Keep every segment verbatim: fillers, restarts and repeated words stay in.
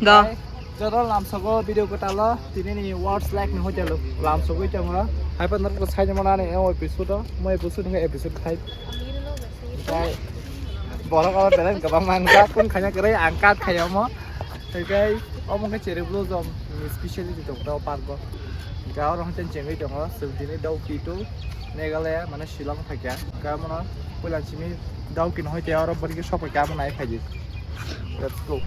Go. Joto lamsogo video kwtalo, tini ni Words Lake ni hotel o lamsogwi tongo. Hai phano norok sai mano ani o episode o, mo episode hwnkhe episode five. Tei borok abo belai kwbangma wngkha, kun khaina kwrwi ang cut khaio omo. Tei omo khe cherry blossom ni speciality tong tao park o. Hwnkhe oro hwnkhe chengwi tongo, chwng tini Dawki to Meghalaya, mane Shillong phaikha. Hwnkhe omono puila simi Dawki no hoite oro boni khe sokphaikha, amo nai phaidi. Let's go.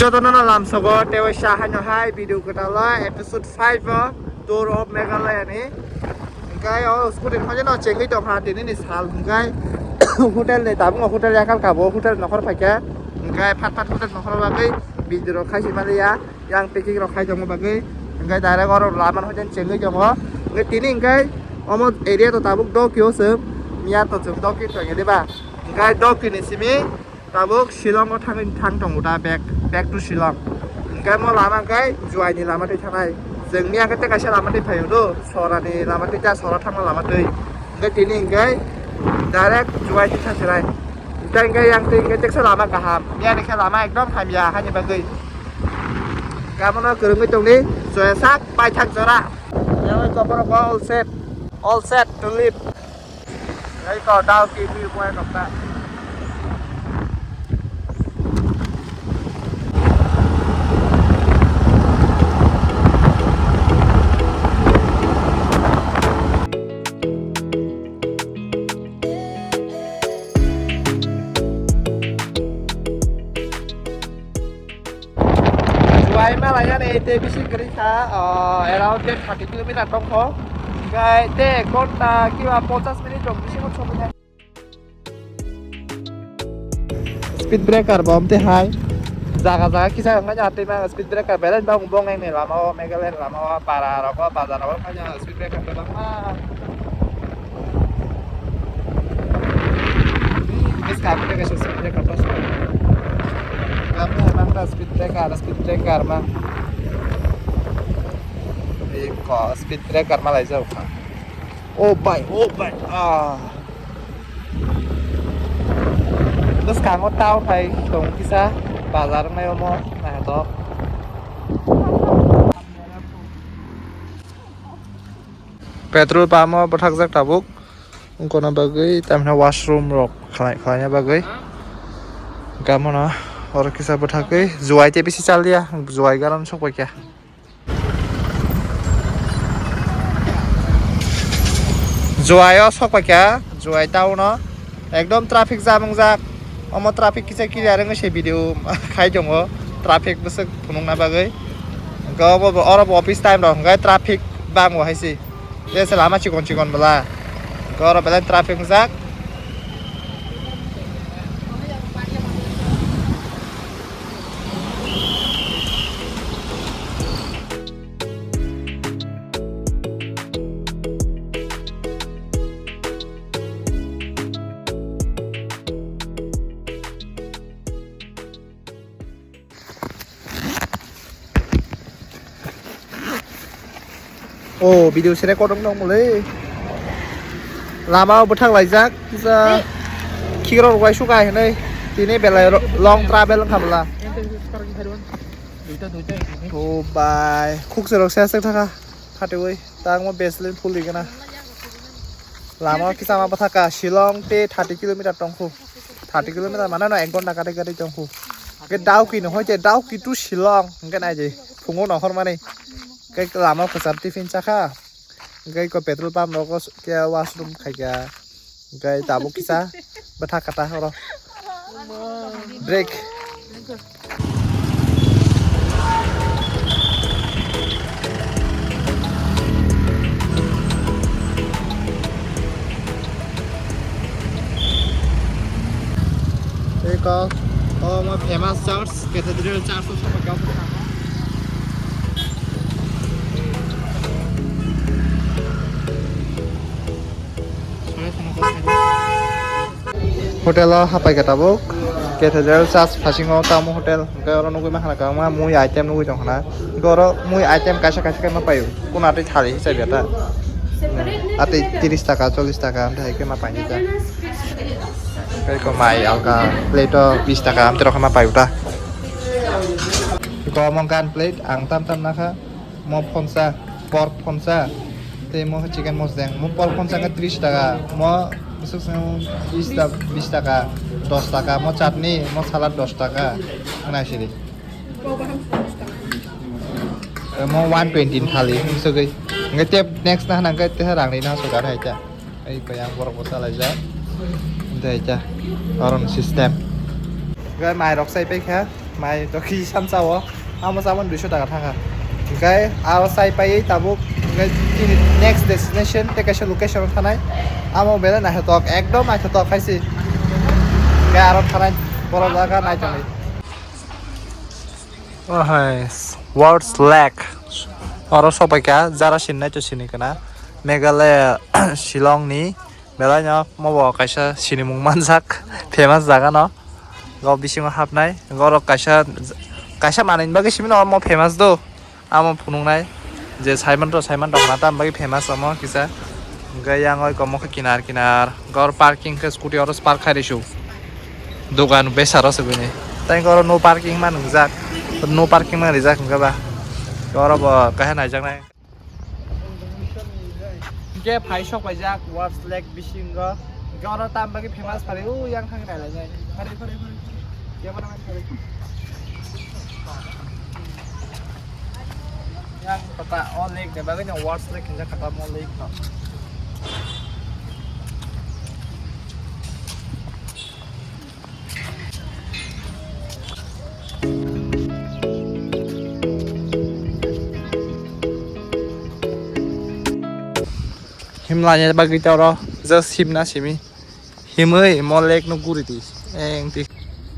Jotono no lamsogo tei waisa haino hai video kwtalo episode five o Tour of Meghalaya ni. Hwnkhe o scooty ni phano chengwi tongkha tini ni sal hwnkhe hotel ni tabuk hotel yakar kabo hotel nokhor phaikha hwnkhe phat phat hotel nokhor bagwi video rok khai si maliya yang packing rok khai tongma bagwi hwnkhe direct oro lama no hotel chengwi tongo hwnkhe tini hwnkhe omo area to tabuk Dawki o chwng miya to chwng Dawki tongya diba hwnkhe Dawki ni simi Tabuk Shillong o thangwi thang tongo da back, back to Shillong. Hwnkhe mo lama hwnkhe Jowai ni lama twi thangnai. Chwng miya khe tei kaisa lama twi phaio do, Sora ni lama twi ta Sora thangma lama twi. Hwnkhe tini hwnkhe direct Jowai twi thangsinai. Tei hwnkhe yang twi hwnkhe teksa lama kaham. Miya ni khe lama ekdom hamya hani bagwi. Kamono kwrwngwi tongdi, Joya sak paithak jora. Yang khe borok all set, all set to leave. Ito, Dawki view point of that. Juai mala yani ete bisi kwrwi kha, ah, around ten thirty kilometer tongkho. Hwnkhe te ek ghonta kiba ponchash minute rok bisingo sogwi nai. Speed breaker bo amte hai. Jaga jaga kisa wngkha atwi ma speed breaker belai bang bong ni lama o Meghalaya lama o para rogo bazar rogo kanya speed breaker belai ma. Bwskang khe kaisa speed breaker tos. Kami emang ta speed breaker, speed breaker ma. Eko speed breaker ma lai jao kha. Oh bai, oh bai. Ah. Bwskango town hai tong kisa bazar wngnai omo naithotok. Petrol pump o bwthakjak tabuk wngkona bagwi tamni washroom rok khlai khlaina bagwi. Gamono oro kisa bwthakwi juai tei bisi chaliya juai garon sokbaikha. Juai o sokbaikha juai town o. Ekdom traffic jam wngjak. Omo traffic kisa clear wngwi se video khai tongo. Traffic bwswk phunukna bagwi. Hwnkhe obo bo, oro bo office time rok hwnkhe traffic bango hai se. Tei se lama chikon chikon bwla. Hwnkhe oro belai traffic wngjak. Oh, video se record wng tong mole. Lama o bwthak laijak, kisa khikrok rok bai suka hinui. Tini belai ro-, long travel wngkha bwla. Oh bai, khukse rok se aswk thaka. Khatiui, tangmo Vaseline phulwi gana. Lama o kisa ma bwthaka, Shillong tei thirty kilometer tongkhu. Thirty kilometer mane no ek ghonta gari gari tongkhu. Ke Dawki no hoite Dawki to Shillong, hwnkhe nai je phungo no hormani. Ke lama o kwchar tiffin chakha. Hwnkhe ko petrol pump rogo khe washroom khaikha. Hwnkhe tabuk kisa bwthak kata oro. Break. Eko, omo famous church, Cathedral Church of Sapa Gao. Hotel o hapai kha tabuk, Cathedral Church phasingo tamo hotel, hwnkhe oro nugui mankha kha, mui item nugui tongkha na, hwnkhe oro mui item kaisa kaisa khe ma paio, kuna tei thali hisabi ta, atwi tiris taka, chollish taka, amtwi hai khe ma painai ta, tei ko mai alka plate o bish taka, amtwi rok khe ma paio ta. Ko mo gun plate ang tam tam nakha. Mo phonsa, pork phonsa. Tei mo chicken mosdeng. Mo pork phonsa khe tris taka. Mo bwswk swngo bis ta-, bis taka, dos taka. Mo chutney, mo salad dos taka. Nai sidi. Mo one twenty ni thali, bwswgwi. Hwnkhe tei next na hwnka hwnkhe tei rangni na sogar hai ta. Ei payang borok bo chalaijak. Tei ta. Oron system. Hwnkhe mai rok sai paikha. Mai to kisa samsa o. Amo sabon duiso taka thangkha. Hwnkhe aro sai paiwi tabuk. Hwnkhe chini next destination tei kaisa location o thanai. Amo belai naithotok, ekdom naithotok hai se. Hwnkhe aro thanai borok jaga naitongwi. Oh hai, World's Lake. Oro sopaikha, jara sinai to sini kana. Meghalaya, Shillong ni belai no mo bo kaisa sinimung manjak, famous jaga no. Go bisingo hapnai, go oro kaisa, kaisa manwi bagwi simi no mo famous do. Amo phunuknai je Simon to, Simon to khna tam bagwi famous amo kisa. Hwnkhe yang oi komo khe kinar kinar, go oro parking khe scooty oro park khai risu. Dogan besa rw sogwini. Tei oro no parking ma nungjak. No parking ma rijak hwnkhe ba. Oro bo kaisa naijaknai. Hwnkhe phai sok paijak World's Lake bisingo. Hwnkhe oro tam bagwi famous phari o yang thang nai lainai. Phari, phari, phari. Kebana phari. Yang kota o lake ni bagwi no World's Lake hinjak kota mo lake no. Himlanya bagwi ta oro just himna simi. Himwi mo lake no guri di. Eng ti.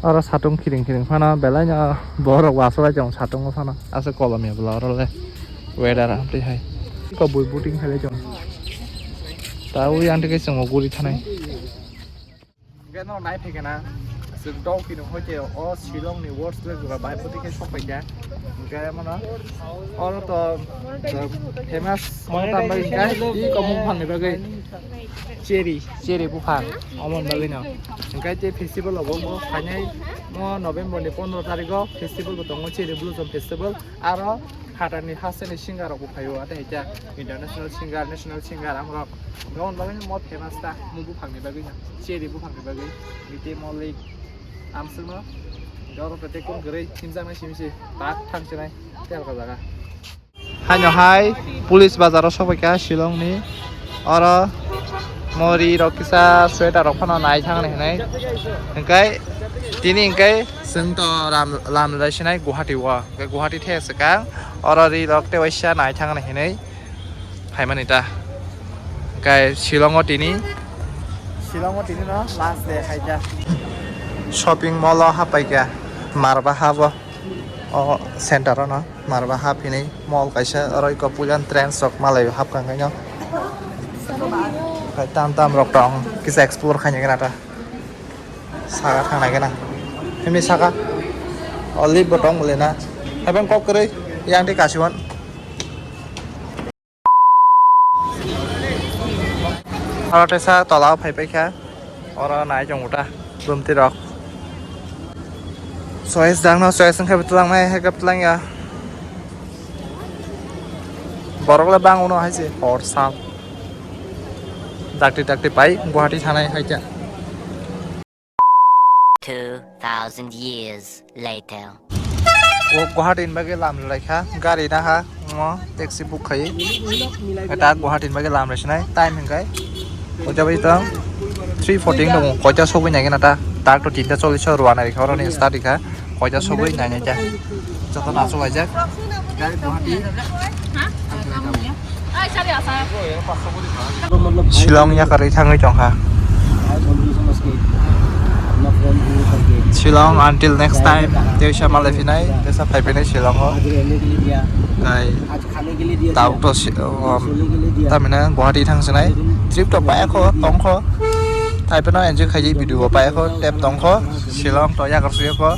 Oro satung khiring khiring phano belai no borok wasalai tongo satungo phano. Aswk kolom ya bwla oro le weather amtwi hai. Ko bui booting khailai tongo. Ta ui ang tike chwngno guri thanai. Hwnkhe no nai phaikha na, chwng dok kini hoite o Shillong ni World's Lake jora bai phuti khe sok phaikha. Hwnkhe mano oro to, to famous mo tam bai hwnkhe i komung phang ni bagwi cherry, cherry buphang omon bagwi no. Hwnkhe tei festival obo mo phainai mo November ni pondro tarikh o festival bo tongo, cherry blossom festival. Aro phatarni hasteni singer rokbo phaio, ate hai khe international singer, national singer amrok. Aboni bagwi mo famous ta, mo buphangni bagwi no, cherry buphangni bagwi, mite malik, amswkno, oro pete kung kwrwi himjaknai simi se, tak thang chenai, telka jaga. Haino hai, police bazar o sokphaikha Shillong ni. Oro mo ri rok kisa sweater rok phano nai thangni hinwi. Hwnkhe tini hwnkhe chwng to lam, lam lai sinai Guwahati o. Hwnkhe Guwahati the swkang. Oro ri rok tei waisa nai thangni hinwi phaimani ta. Hwnkhe Shillong o tini, Shillong o tini no last day khaikha. Shopping mall o happaikha. Marba habo. O center o no. Marba hap hinwi mall kaisa, oro eko puila trends rok malai hapkha hwnkhe no. Khai tam tam rok tong, kisa explore khaina gana ta. Saka thangnai gana. Himni saka. O lift bo tong mole na. Haibang kok kwrwi, yang tei kasiwan. Oro teisa tola o phai paikha. Oro nai tongo ta, bumti rok. Choice dang no, choice wngkha bwtwlang nai, hai khe bwtwlang ya. Borok le bang uno hai se hor sal. Dakti dakti pai Guwahati thanai hai khe. Two thousand years later. O Guwahati ni bagwi lam rwlai kha, gari naha, omo taxi book khai. Eta Guwahati ni bagwi lam rwsinai, time hwnkhe. Oja bai tong three fourteen tongo, koita sogwi nai gana ta. Tak to tinta chollish o rwna rikha, oroni start rikha. Koita sogwi nai nai ta. Joto nachuklaijak. Direct Guwahati. Shillong yakarwi thangwi tongkha. Shillong until next time, teisa malai phinai, teisa phai phinai Shillong o. Hai. Tabuk to si-, um, tamina Guwahati thang sinai. Trip to paya kho, tong kho. Thai phano enjoy khaidi, video bo paya kho, tep tong kho. Shillong to yakar suya kho.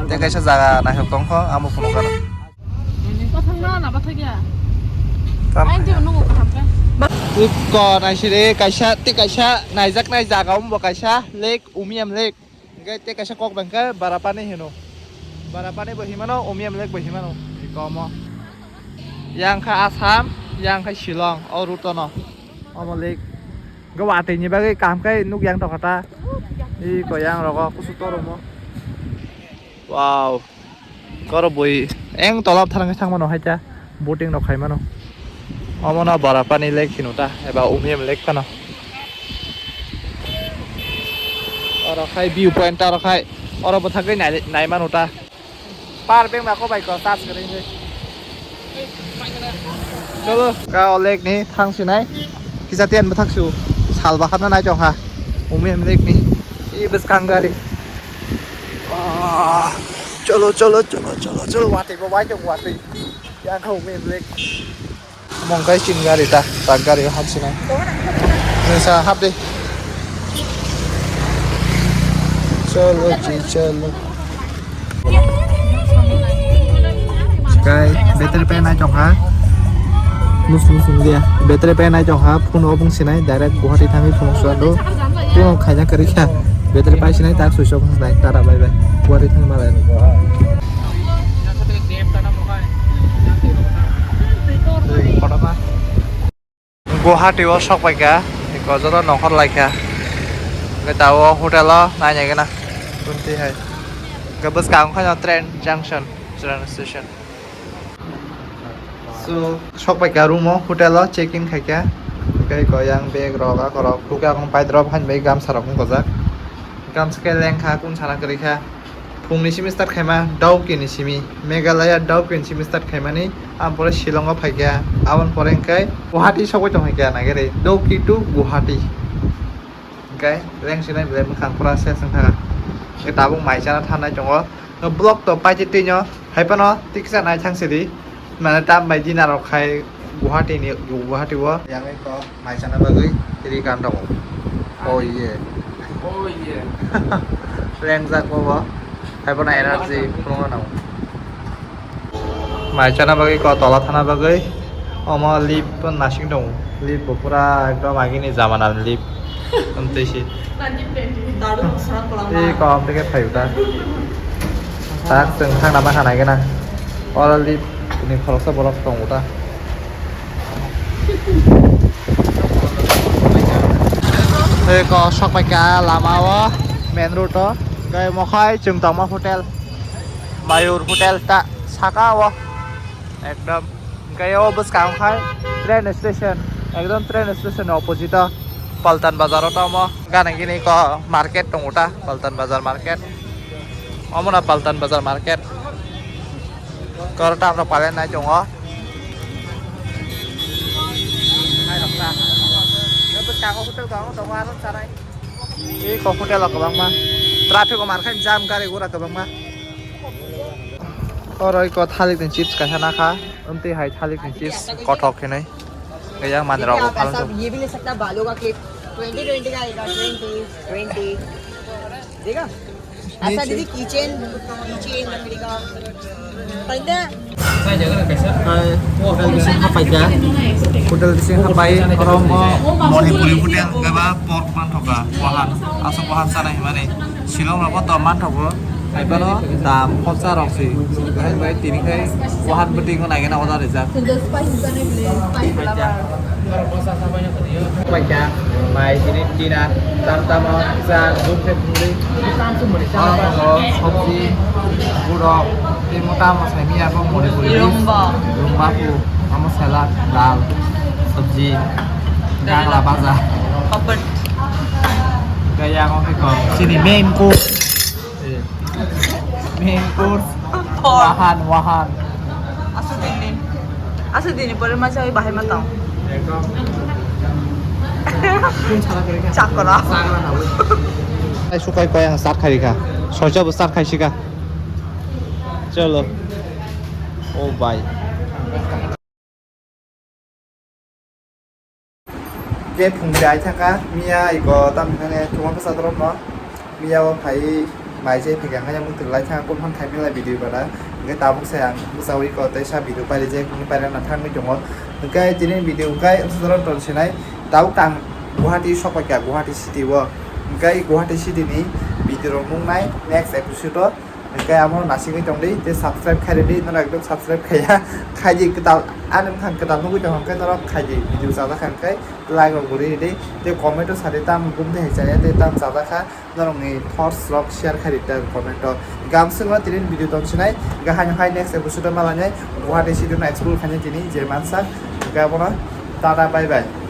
Tei kaisa jaga naithok tong kho, amo phunukha. Bathang na, na bathang ya. Tam. Aing tei nungo kaham khe. Ko naisire kaisa, tei kaisa naijaknai jaga umbo kaisa lake, Umiam Lake. Hingke tei kaisa kok bangkha Barapani hino. Barapani bo himano, Umiam Lake bo himano. Ikomo. Yang kha Assam, yang kha Shillong, o route no. Omo lake. Go watwi ni bagwi kaham khe nuk yang tongkha ta. Iko yang rogo kusu toromo. Wow. Koro bui eng tolap tharang khe thangmano hai ta. Boating rok khai mano. Omo no Barapani Lake hino ta, eba Umiam Lake phano. Oro khai view point ta oro khai. Oro bwthagwi nai, nai mano ta. Power bank ba ko bai ko charge kwrwi se. Cholo, ka o lake ni thang sinai. Kisa tiyan bwthak su. Sal ba khatna nai chong ha. Umiam Lake ni. I bwskang gari. Ah, cholo, cholo, cholo, cholo, cholo. Watwi bo bai chong watwi. Yang kha Umiam Lake. Mongkai chin gari ta, tak gari o hapsinai. Nisa hap de. Cholo ji cholo. Kai battery pack nai chong ha. Mus mus dia. Battery pack nai chong ha. Phone o bung sinai direct Guwahati thangwi phone suando. Phone khaina kwrwi kha. Battery pack sinai tak switch off sinai. Tata bye bye. Guwahati thangwi malai. Guwahati o sok pai kha, eko joto nokhor lai kha. Hwnkhe tabuk hotel o naina gana twenty hai. Hwnkhe bwskang khaino train junction, train station. So, sok pai kha room o, hotel o check in khai kha. Hwnkhe eko yang bag rok, akorok, tuke akong pai drop hain bai gamsa rok wng gojak. Gamsa khe leng kha, kun sana kwrwi kha. Phungni simi start khaima Dawki ni simi, Meghalaya Dawki ni simi start khaimani, aboni pore Shillong o phaikha, aboni pore hwnkhe Guwahati sogwi tongkha nagere, Dawki to Guwahati. Hwnkhe lengsinai belai mwkhang pura se swng thangkha. Hwnkhe tabuk mai chana thanai tongo. Vlog to paitwi twino, hai phano tiksa nai thang sidi. Mane tam bai dinner rok khai Guwahati ni, Guwahati o. Yang eko mai chana bagwi ri kan tongo. Oh yeah. Oh yeah. Lengjak bo bo. Hai bono energy phunukna nango. Mai chana bagwi ko tola thana bagwi. Omo lift bo nasing tongo. Lift bo pura ekdom agini jamana lift. Amtwi si. Daru serang kolang. Ei kom teke phai uta. Tak chwng thangna ma hanai gana. Oro lift ni khoroksa borok tongo ta. Tei ko sok pai kha lama o main road o. Gai mokhai chwng tongma hotel. Mayur hotel ta saka o. Ekdom. Hwnkhe o bwskang khai train station, ekdom train station ni opposite o Paltan Bazar o tamo. Gana gini ko market tongo ta, Paltan Bazar market. Omo na Paltan Bazar market. Kor tam rok palen nai tongo. Nai rok ta. Bwskango hotel tongo, tongo aro chanai. Ei kok hotel o kwbangma traffic o mar khe jam, gari gura kwbangma. Oro iko thalik ni chips kaisa nakha, amtwi hai thalik ni chips kothok hinwi. Yang manwi rok bo phalsuk. ये भी ले सकता है बालों का clip. Twenty twenty का आएगा, twenty twenty. देखा? ऐसा दीदी, keychain, keychain लकड़ी का। Hai, hotel bising hapai kha. Hotel bising hapai, oro mo Manipuri hotel, kaiba pork manthoka, wahan, aswk wahan sana himani. Shillong rogo to manthogo, hai bono dam khorsa rok si. Hai bai tini khai wahan bwtwi no nai gana order rijak. Paikha, mai tini dinner, tam tamo, kisa, duk se phungri. Oro nogo sabji, gurok, tei mota mosai miya bo Manipuri dish. Rumba. Rumba pu, amo salad, dal, sabji, gangla baja. Papad. Kaya ko kiko, chini main course. Main course. Por. Wahan, wahan. Aswk dini. Aswk dini pore ma chawi bahai ma tong. Ekdom. Chakra. Ai sukai koi ang start khai kha. Soja bo start khai sika. Chalo. Oh bhai. Khe phung chai thangkha, miya iko tam thangkhe thuma bwsa drop no, miya o phai mai se phikha khe mung twlai thangkha, kun phan khai mila video bana, hwnkhe tabuk se ang bwsa iko tei sa video pairi je, kung pairi na thangwi tongo, hwnkhe tini video hwnkhe bwsa drop ton sinai, tabuk tang Guwahati sokpaikha, Guwahati city o, hwnkhe Guwahati city ni video rok nuknai next episode o. Hwnkhe amo nasigwi tongdi, tei subscribe khairidi, norok ekdom subscribe khaiya, khaidi kwtal, ani bwkhang kwtal nugwi tongkha hwnkhe norok khaidi, video chajak kha hwnkhe like rok bo ridi, tei comment o sadi tam gumde hai chaya, tei tam chajak kha, norokni thoughts rok share khaidi ta comment o. Gamswkno tini video tongsinai, hwnkhe haino hai next episode o malanai, Guwahati city no explore khainai tini je mansa, hwnkhe abono tata bye bye.